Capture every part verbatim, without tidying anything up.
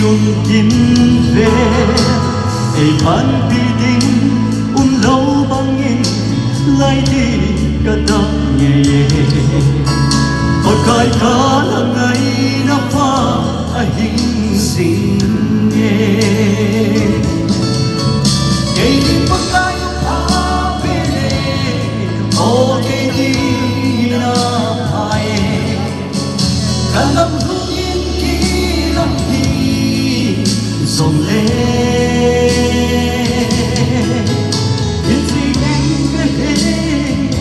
Ginve, ei panpi ding umlou bangin, lai ding kadang ngei. Pakai kalah ngaina pha ahing jing e. Kei ding Pakai apha pen e, o kei ding apha e. Kalam lungin kilang hi jongle, hiche ding kahe,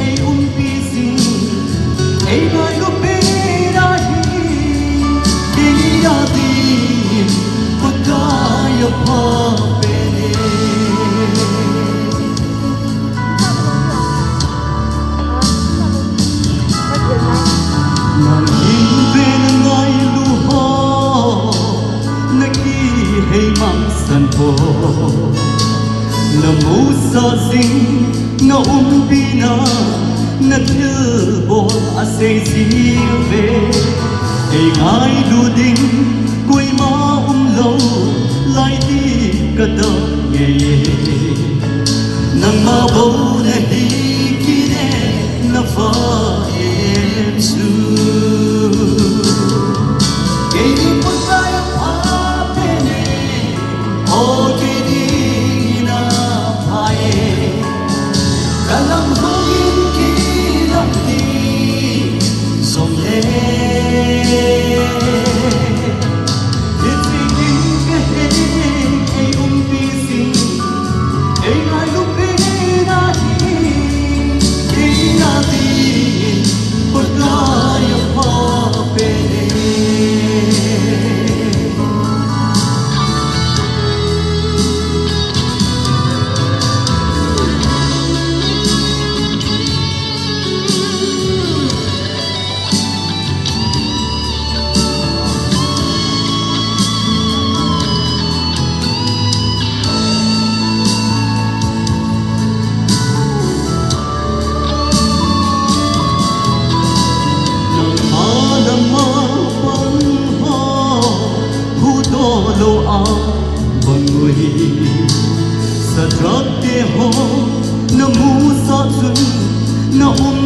ei umpi jing, ei ngailu pen ahi, kei a dingin Pakai apha pen e. Nang hinve na ngailu ho, na kihei mangsan ho, na musah jing, na umpina, na thilbol asei jing uve. Ei ngailu ding koima umlou, lai ding kadang ngei. Nangma bou nahi kit e, na pha em chu. Kei ding Pakai apha pen e, o kei ding apha e. Kalam lungin kilang hi jongle, hiche ding kahe, ei umpi jing, ei ngailu pen ahi, kei a dingin Pakai apha pen e. Nangma lama pang ho, huhdoh lou a bang ui. Sadrak te ho, na musah chun, na um